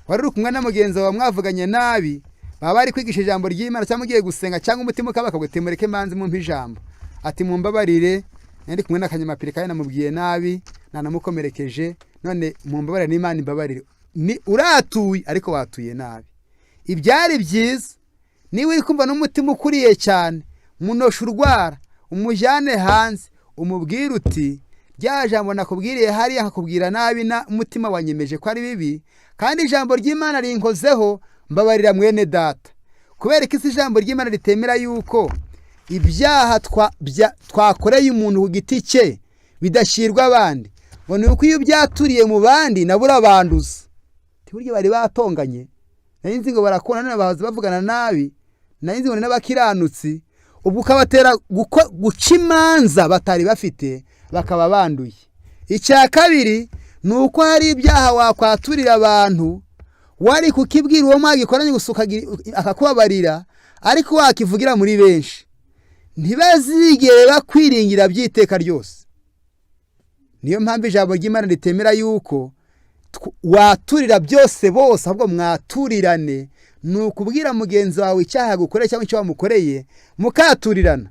wari uri kumwe na mugenzi wawe mwavuganye nabi, baba bari kwigisha ijambo ry'Imana cyangwa ugiye gusenga cyangwa umutima ukaba ati: "Mureke mbanze mumpe ijambo." Ati: "Mumbabarire, nari kumwe n'akanyamapiri kandi namubwiye nabi, nanamukomerekeje, none mumbabarire n'Imana imbabarire." Ni uratuye, ariko watuye nabi. Ibyari byiza, niba uri kumva n'umutima ukuriye cyane, munoshe urwara, umujyane hanze, umubwire uti: "Rya jambo nakubwiriye hariya nkakubwira nabi, na umutima wanyemeje ko ari bibi, kandi ijambo ry'Imana rinkozeho, mbabarira mwene data." Kubera ko isi ijambo ry'Imana ritemera yuko ibyaha twakoreye umuntu ku giti cye bidashyirwa abandi, ngo ni uko iyo byaturiye mu bandi nabo urabanduza. Burya bari batonganye, nari nzi ngo barakunda, none bahoze bavugana nabi, nari nzi ngo ni n'abakiranutsi. Ubwo ukabatera guca imanza batari bafite, bakaba banduye. Icya kabiri ni uko hari ibyaha wakwaturira abantu, wari kukibwira uwo mwagikoranye gusa akakubabarira, ariko wakivugira muri benshi ntibazigere bakwiringira by'iteka ryose. Niyo mpamvu ijambo ry'Imana ritemera yuko waturira byose bose, ahubwo mwaturirane. Ni ukubwira mugenzi wawe icyaha yagukoreye cyangwa icyo wamukoreye, mukaturirana.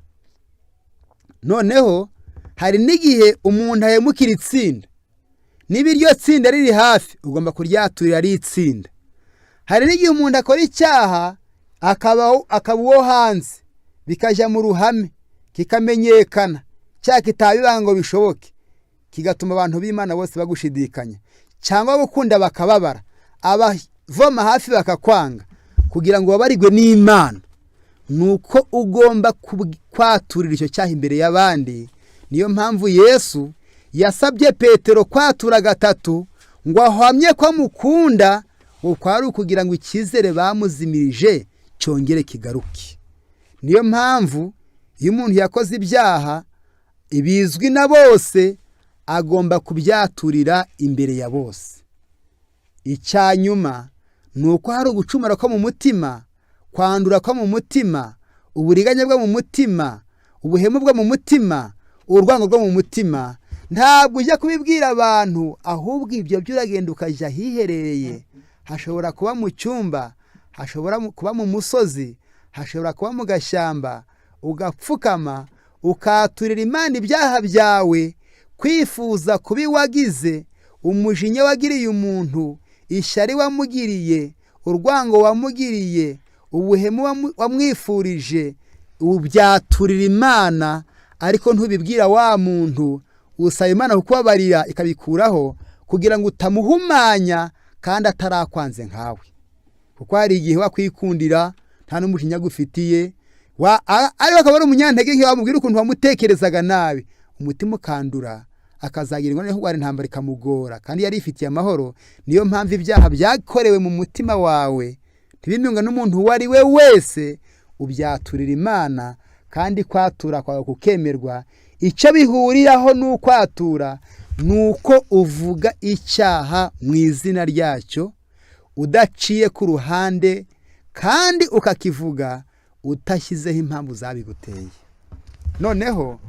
Noneho hari n'igihe umuntu ahemukira itsinda. Niba iryo tsinda riri hafi, ugomba kuryaturira ari itsinda. Hari n'igihe umuntu akora icyaha akaba uwo hanze, bikajya mu ruhame, kikamenyekana, cyaha kitaba ibanga ngo bishoboke, kigatuma abantu b'Imana bose bagushidikanya cyangwa gukunda bakababara, abavoma hafi bakakwanga. Kugira ngo babarirwe n'Imana, ni uko ugomba kwaturira icyo cyaha imbere y'abandi. Niyo mpamvu Yesu yasabye Petero kwatura gatatu ngo ahamye ko amukunda, ngo kwari ukugira ngo icyizere bamuzimirije cyongere kigaruke. Niyo mpamvu iyo umuntu yakoze ibyaha ibizwi na bose, agomba kubyaturira imbere ya bose. Icya nyuma ni uko hari ugucumura ko mu mutima, kwandura ko mu mutima, uburiganya bwo mu mutima, ubuhemu bwo mu mutima, urwango rwo mu mutima. Ntabwo ujya kubibwira abantu, ahubwo ibyo byo uragenda ukajya ahiherereye. Hashobora kuba mu cyumba, hashobora kuba mu musozi, hashobora kuba mu gashyamba, ugapfukama ukaturira Imana ibyaha byawe, kwifuza kubi wagize, umujinya wagiriye umuntu, ishyari wamugiriye, urwango wamugiriye, ubuhemu wamwifurije. Ubyaturira Imana, ariko ntubibwira wa muntu. Usaba Imana kukubabarira ikabikuraho, kugira ngo utamuhumanya kandi atarakwanze nkawe, kuko hari igihe wakwikundira nta n'umujinya agufitiye, ariko akaba ari umunyantege nke, wamubwira ukuntu wamutekerezaga nabi, umutima ukandura, akazagira ingorane yo kurwara intambara ikamugora kandi yari yifitiye amahoro. Niyo mpamvu ibyaha byakorewe mu mutima wawe ntibimenwe n'umuntu uwo ari we wese, ubyaturira Imana kandi kwatura kwawe kukemerwa. Icyo bihuriraho n'ukwatura ni uko uvuga icyaha mu izina ryacyo, udaciye ku ruhande, kandi ukakivuga udashyizeho impamvu zabiguteye. Noneho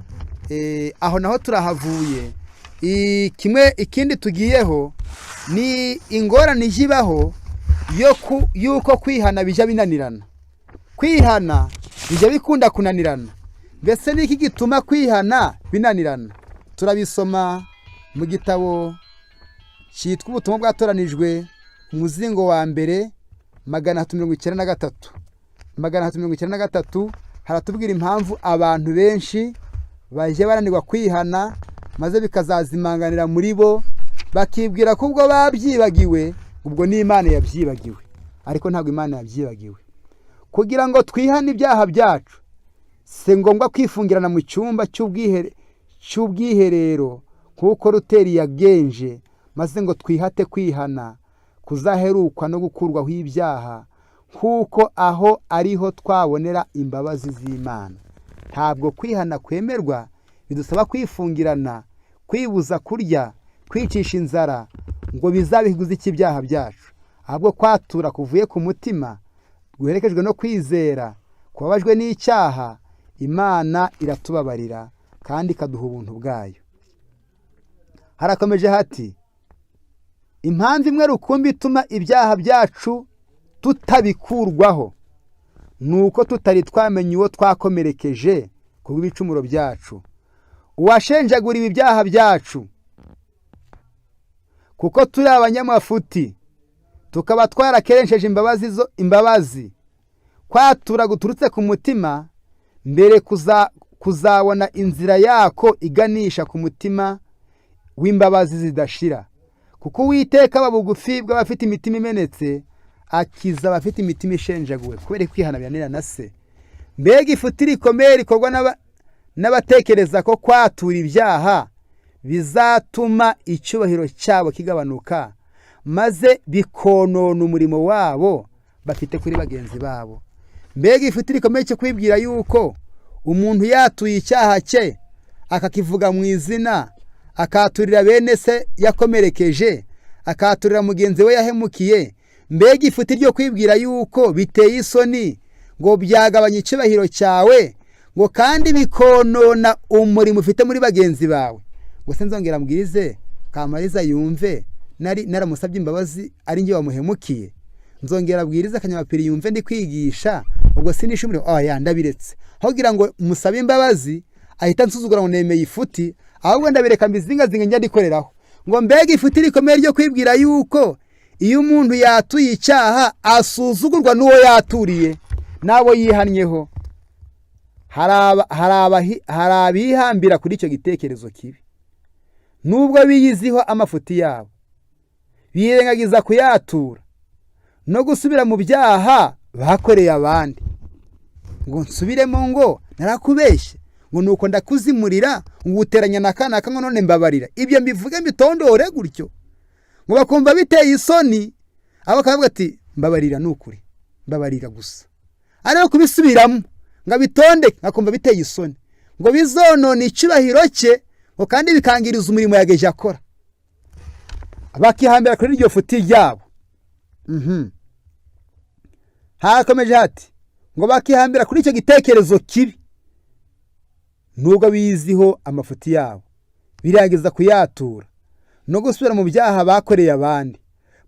aho naho turahavuye. Kimwe ikindi tugiyeho ni ingorane ijya ibaho y'uko kwihana bijya binanirana. Kwihana bijya bikunda kunanirana. Mbese ni iki gituma kwihana binanirana? Turabisoma mu gitabo cyitwa Ubutumwa bwatoranijwe, umuzingo wa mbere, 393. 393 haratubwira impamvu abantu benshi bajya bananirwa kwihana, maze bikazazimanganira muri bo, bakibwira ko ubwo babyibagiwe, ubwo n'Imana yabyibagiwe. Ariko ntabwo Imana yabyibagiwe. Kugira ngo twihane ibyaha byacu, si ngombwa kwifungirana mu cyumba cy'ubwiherero nk'uko Ruteri yagenje, maze ngo twihate kwihana kuzaherukwa no gukurwaho ibyaha, nk'uko aho ariho twabonera imbabazi z'Imana. Ntabwo kwihana kwemerwa bidusaba kwifungirana, kwibuza kurya, kwicisha inzara, ngo bizabe ikiguzi cy'ibyaha byacu. Ahubwo kwatura kuvuye ku mutima guherekejwe no kwizera kubabajwe n'icyaha, Imana iratubabarira kandi ikaduha ubuntu bwayo. Harakomeje hati impamvu imwe rukumbi ituma ibyaha byacu tutabikurwaho ni uko tutari twamenya uwo twakomerekeje kubw'ibicumuro byacu. Uwashenjaguriwe ibyaha byacu, kuko turi abanyamafuti tukaba twarakeresheje imbabazi. Kwatura guturutse ku mutima mbere kuzabona inzira yako iganisha ku mutima w'imbabazi zidashira, kuko Uwiteka aba bugufi bw'abafite imitima imenetse, akiza abafite imitima ishenjaguwe. Kubera kwihana biranirana se. Mbega ifuti rikomeye rikorwa n'abatekereza ko kwatura ibyaha bizatuma icyubahiro cyabo kigabanuka, maze bikonona umurimo wabo bafite kuri bagenzi babo. Mbega ifuti rikomeye cyo kwibwira yuko umuntu yatuye icyaha cye akakivuga mu izina, akaturira bene se yakomerekeje, akaturira mugenzi we yahemukiye. Mbega ifuti ryo kwibwira yuko biteye isoni, ngo byagabanya icyubahiro cyawe, ngo kandi bikonona umurimo ufite muri bagenzi bawe. Ngo se nzongera mbwirize Kamariza yumve nari naramusabye imbabazi ari njye wamuhemukiye? Nzongera abwirize Kanyamapiri yumve ndi kwigisha, ubwo sinishe umurimo? Oya, ndabiretse. Aho kugira ngo musabe imbabazi ahita nsuzugura ngo nemeye ifuti, ahubwo ndabireka mbizingazinga njya ndikoreraho. Ngo mbega ifuti rikomeye ryo kwibwira yuko iyo umuntu yatuye icyaha asuzugurwa n'uwo yaturiye n'abo yihannyeho. Hari abihambira kuri icyo gitekerezo kibi, nubwo biyiziho amafuti yabo, birengagiza kuyatura no gusubira mu byaha bakoreye abandi. Ngo nsubiremo ngo narakubeshye, ngo nuko ndakuzimurira, ngo uteranya na kanaka, ngo none mbabarira, ibyo mbivuge mbitondore gutyo? Ngo bakumva biteye isoni, abo bakavuga ati mbabarira, ni ukuri mbabarira gusa, ariko kubisubiramo ngo abitondeke akumva biteye isoni, ngo bizonona icyubahiro cye, ngo kandi bikangiriza umurimo yageje akora. Bakihambira kuri iryo futi ryabo. Hakomeje hati ngo bakihambira kuri icyo gitekerezo kibi, nubwo biziho amafuti yabo, birangiza kuyatura no gusubira mu byaha bakoreye abandi.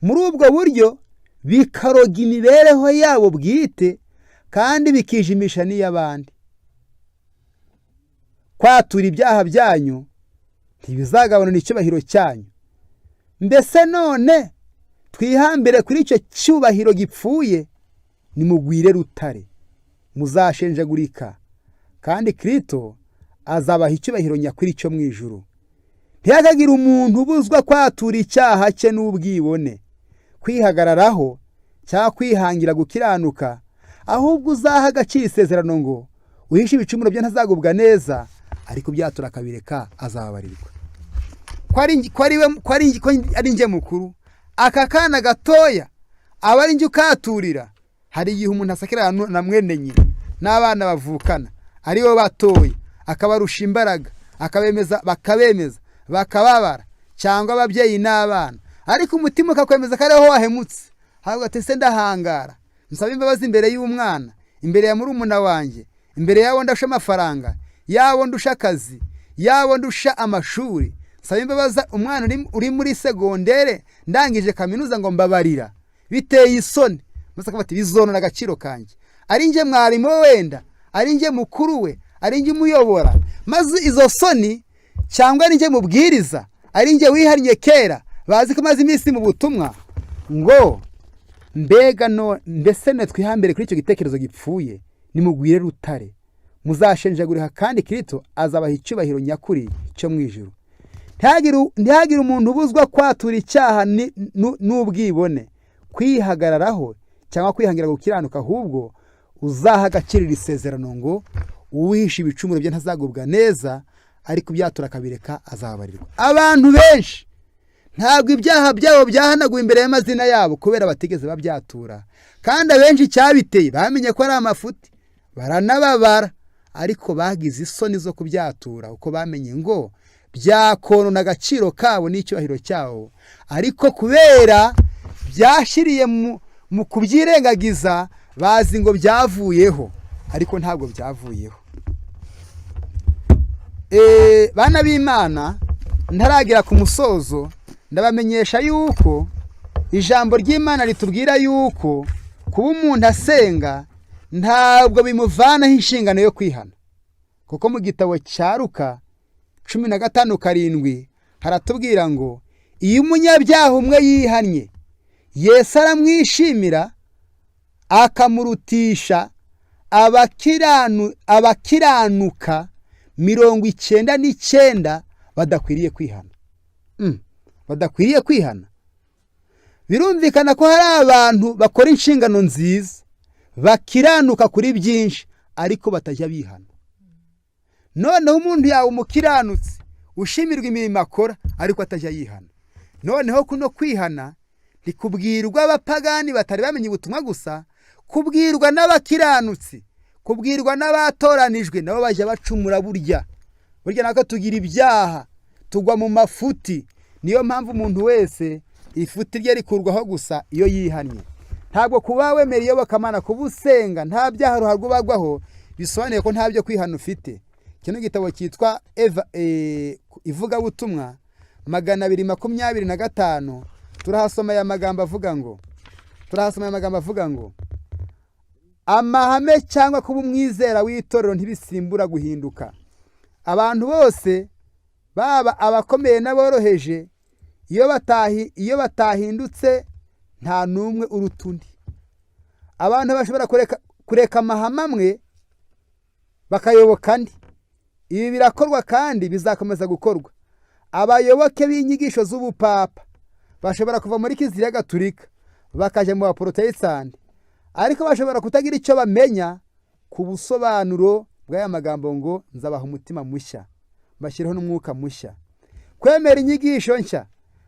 Muri ubwo buryo bikaroga imibereho yabo bwite kandi bikijimisha n'iy'abandi. Kwatura ibyaha byanyu ntibizagabanura icyubahiro cyanyu. Mbese none twihambire kuri icyo cyubahiro gipfuye? Nimugwire rutare, muzashenjagurika, kandi Kristo azabaha icyubahiro nyakuri cyo mu ijuru. Ntihakagire umuntu ubuzwa kwatura icyaha cye n'ubwibone, kwihagararaho cyangwa kwihangira gukiranuka, ahubwo uzaha agaciro isezerano ngo uhishe ibicumuro bye ntazagubwa neza, ariko byatura akabireka azababarirwa. Ko ari njye mukuru, aka kana gatoya aba ari njye ukaturira. Hari igihe umuntu asakira na mwene nyina n'abana bavukana ari bo batoya, akabarusha imbaraga, akabemeza, bakabemeza, bakababara, cyangwa ababyeyi n'abana, ariko umutima ukakwemeza ko ariho wahemutse. Ahubwo ati se ndahangara nsaba imbabazi imbere y'umwana, imbere ya murumuna wanjye, imbere y'abo ndusha amafaranga, y'abo ndusha akazi, y'abo ndusha amashuri, nsaba imbabazi umwana uri muri segondere ndangije kaminuza ngo mbabarira? Biteye isoni. Maze akavuga ati bizonona agaciro kanjye, ari njye mwarimu we, wenda ari njye mukuru we, ari njye umuyobora. Maze izo soni, cyangwa ari njye mubwiriza, ari njye wihannye kera, bazi ko maze iminsi mu butumwa. Ngo mbega no mbese ne twihambire kuri icyo gitekerezo gipfuye? Nimugwire rutare, muzashenjagurika, kandi Kristo azabaha icyubahiro nyakuri cyo mu ijuru. Ntihagire umuntu ubuzwa kwatura icyaha n'ubwibone, kwihagararaho cyangwa kwihangira gukiranuka, ahubwo uzaha agaciro iri sezerano ngo uwihisha ibicumuro bye ntazagubwa neza, ariko ibyatura akabireka azababarirwa. Abantu benshi ntabwo ibyaha byabo byahanaguwe imbere y'amazina yabo kubera batigeze babyatura, kandi abenshi icyabiteye bamenye ko ari amafuti, baranababara, ariko bagize isoni zo kubyatura kuko bamenye ngo byakonona agaciro kabo n'icyubahiro cyabo. Ariko kubera Byashiriye mu kubyirengagiza, bazi ngo byavuyeho, ariko ntabwo byavuyeho. Bana b'Imana, ntaragera ku musozo, ndabamenyesha yuko ijambo ry'Imana ritubwira yuko kuba umuntu asenga ntabwo bimuvanaho inshingano yo kwihana, kuko mu gitabo cya Luka 15:7 haratubwira ngo iyo umunyabyaha umwe yihannye, Yesu aramwishimira akamurutisha abakiranuka 99 badakwiriye kwihana. Badakwiriye kwihana. Birumvikana ko hari abantu bakora inshingano nziza, bakiranuka kuri byinshi, ariko batajya bihana. Noneho umuntu yawe umukiranutsi ushimirwa imirimo akora, ariko atajya yihana. Noneho kuno kwihana ntikubwirwa abapagani batari bamenye ubutumwa gusa, kubwirwa n'abakiranutsi, kubwirwa n'abatoranijwe, nabo bajya bacumura. Burya burya natwe tugira ibyaha, tugwa mu mafuti. Niyo mpamvu umuntu wese ifuti rye rikurwaho gusa iyo yihannye. Ntabwo kuba wemera iyobokamana, kuba usenga, nta byaha ruharwa ubagwaho, bisobanuye ko nta byo kwihana ufite. Kino gitabo cyitwa Eva Ivugabutumwa, 225, turahasoma aya magambo avuga ngo amahame cyangwa kuba umwizera w'itorero ntibisimbura guhinduka. Abantu bose, baba abakomeye n'aboroheje, iyo batahindutse nta n'umwe uruta undi. Abantu bashobora kureka amahame amwe bakayoboka andi. Ibi birakorwa kandi bizakomeza gukorwa. Abayoboke b'inyigisho z'ubupapa bashobora kuva muri Kiliziya Gatulika bakajya mu Baporotesitanti, ariko bashobora kutagira icyo bamenya ku busobanuro bw'aya magambo ngo nzabaha umutima mushya, mbashyireho n'umwuka mushya. Kwemera inyigisho nshya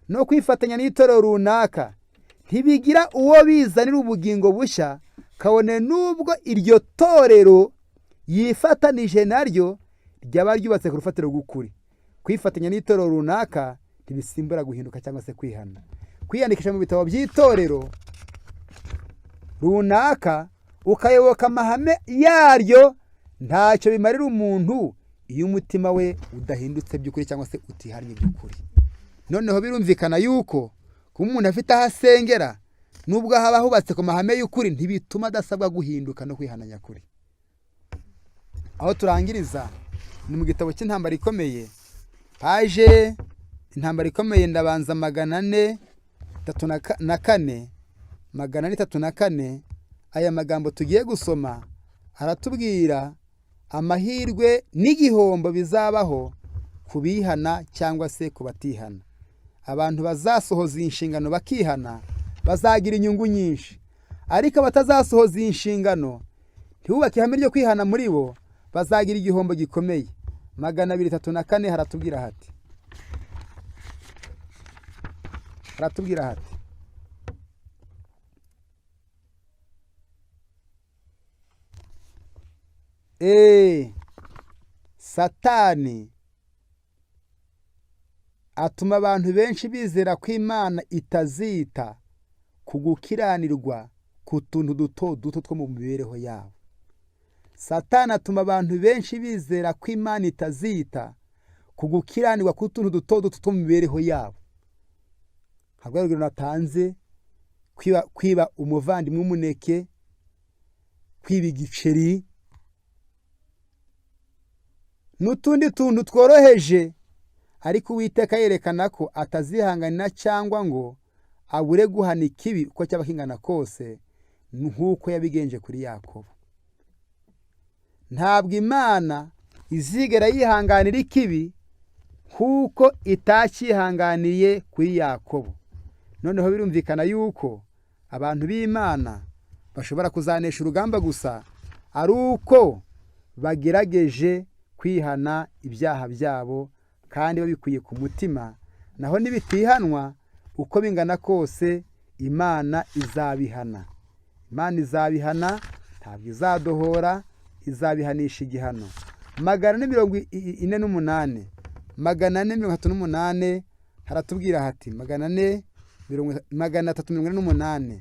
no kwifatanya n'itorero runaka ntibigira uwo bizanira ubugingo bushya, kabone n'ubwo iryo torero yifatanije naryo ryaba ryubatse ku rufatiro rw'ukuri. Kwifatanya n'itorero runaka ntibisimbura guhinduka cyangwa se kwihana. Kwiyandikisha mu bitabo by'itorero runaka ukayoboka amahame yaryo ntacyo bimarira umuntu iyo umutima we udahindutse by'ukuri cyangwa se utihannye by'ukuri. Noneho birumvikana yuko kuba umuntu afite aho asengera, nubwo haba hubatse ku mahame y'ukuri, ntibituma adasabwa guhinduka no kwihana nyakuri. Aho turangiriza ni mu gitabo cy'Intambara Ikomeye, paje Intambara Ikomeye, ndabanza 434, 434. Aya magambo tugiye gusoma aratubwira amahirwe n'igihombo bizabaho ku bihana cyangwa se ku batihana. Abantu bazasohoza iyi nshingano bakihana bazagira inyungu nyinshi, ariko abatazasohoza iyi nshingano, ntibubake ihame ryo kwihana muri bo, bazagira igihombo gikomeye. 234 haratubwira hati Satani atuma abantu benshi bizera ko Imana itazita ku gukiranirwa ku tuntu duto duto two mu mibereho yabo. Satani atuma abantu benshi bizera ko Imana itazita ku gukiranirwa ku tuntu duto duto two mu mibereho yabo. Ntabwo urugero natanze: kwiba umuvandimwe umuneke, kwiba igiceri n'utundi tuntu tworoheje. Ariko Uwiteka yerekana ko atazihanganira cyangwa ngo abure guhana ikibi uko cyaba kingana kose, nk'uko yabigenje kuri Yakobo. Ntabwo Imana izigera yihanganira ikibi nk'uko itakihanganiye kuri Yakobo. Noneho birumvikana yuko abantu b'Imana bashobora kuzanesha urugamba gusa ari uko bagerageje kwihana ibyaha byabo kandi babikuye ku mutima. Naho nibitihanwa, uko bingana kose, Imana izabihana. Imana izabihana, ntabwo izadohora, izabihanisha igihano. 448, 438 haratubwira hati, 4 348,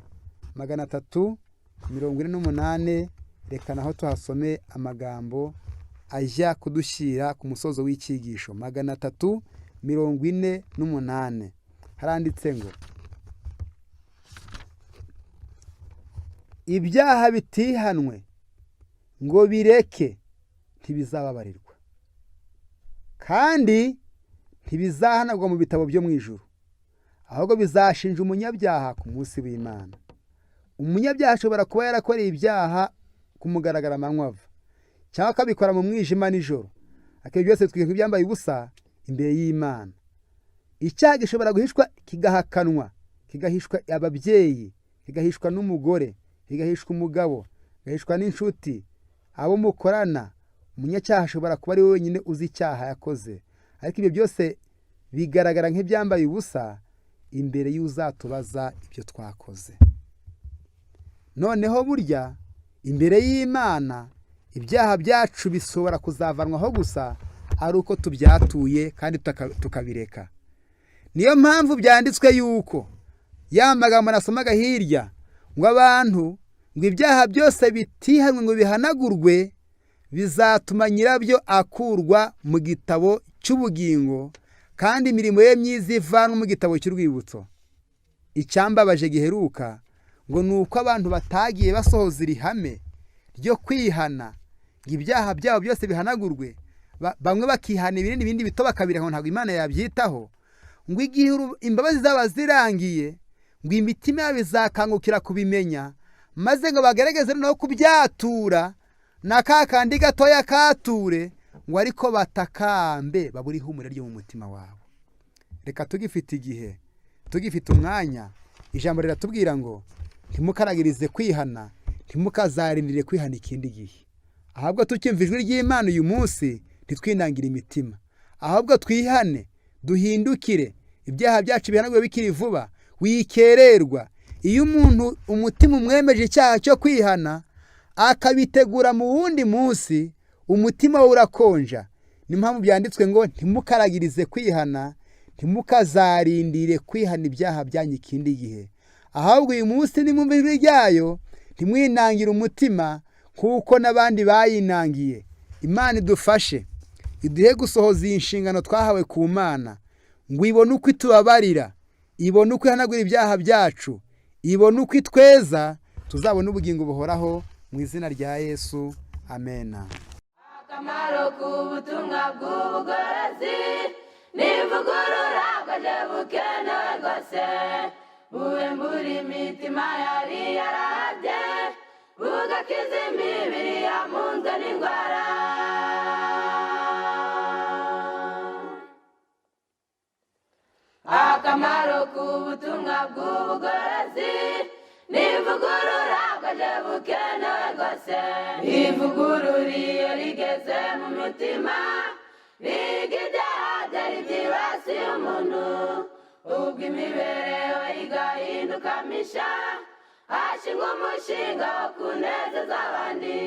348. Reka naho tuhasome amagambo ajya kudushyira ku musozo w'icyigisho. 348 haranditse ngo ibyaha bitihanwe ngo bireke ntibizababarirwa, kandi ntibizahanagwa mu bitabo byo mu ijuru, ahubwo bizashinja umunyabyaha ku munsi w'Imana. Umunyabyaha ashobora kuba yarakoreye ibyaha ku mugaragaro amanywa ava, cyangwa akabikora mu mwijima nijoro, ariko byose bitwika ibyambaye ubusa imbere y'Imana. Icyaha gishobora guhishwa kigahakanwa, kigahishwa ababyeyi, kigahishwa n'umugore, kigahishwa umugabo, kigahishwa n'inshuti, abo mukorana. Umunyacyaha ashobora kuba ari we wenyine uzi icyaha yakoze, ariko ibyo byose bigaragara nk'ibyambaye ubusa imbere y'uzatubaza ibyo twakoze. Noneho burya imbere y'Imana ibyaha byacu bishobora kuzavanwaho gusa ari uko tubyatuye kandi tukabireka. Niyo mpamvu byanditswe yuko ya magambo nasomaga hirya ngo abantu ngo ibyaha byose bitihanwe ngo bihanagurwe, bizatuma nyirabyo akurwa mu gitabo cy'ubugingo, kandi imirimo ye myiza ivanwa mu gitabo cy'urwibutso. Icyambabaje giheruka ngo ni uko abantu batagiye basohoza iri hame ryo kwihana ngo ibyaha byabo byose bihanagurwe, bamwe bakihana ibinini ibindi bito bakabireka ngo ntabwo Imana yabyitaho, ngo igihe imbabazi zaba zirangiye ngo imitima yabo izakangukira kubimenya, maze ngo bagerageze no kubyatura na ka kandi gatoya kature, ngo ariko batakambe babure ihumure ryo mu mutima wabo. Reka tugifite igihe, tugifite umwanya, ijambo riratubwira ngo ntimukaragirize kwihana, ntimukazarindire kwihana ikindi gihe, ahubwo tukimva ijwi ry'Imana uyu munsi ntitwinangire imitima, ahubwo twihane, duhindukire, ibyaha byacu bihanagurwe bikiri vuba. Wikererwa. Iyo umuntu umutima umwemeje icyaha cyo kwihana akabitegura mu wundi munsi, umutima we urakonja. Niyo mpamvu byanditswe ngo ntimukaragirize kwihana, ntimukazarindire kwihana ibyaha byanyu ikindi gihe, ahubwo uyu munsi nimwumva ijwi ryayo ntimwinangire umutima kuko n'abandi bayinangiye. Imana idufashe, iduhe gusohoza iyi nshingano twahawe ku Mana, ngo ibone uko itubabarira, ibone uko ihanagura ibyaha byacu, ibone uko itweza, tuzabone ubugingo buhoraho mu izina rya Yesu, amena.
Akamaro k'ubutumwa bw'ubugorozi n'ivugurura bwaje bukenewe rwose, buhembura imitima yari yarahabye, bugakiza imibiri yamunzwe n'indwara. Akamaro k'ubutumwa bw'ubugorozi n'ivugurura bwaje bukenewe rwose, ivugurura iyo rigeze mu mitima riga ibyaha byari byibasiye umuntu, ubwo imibereho igahinduka misha, hashingwa umushinga wo kunezeza abandi.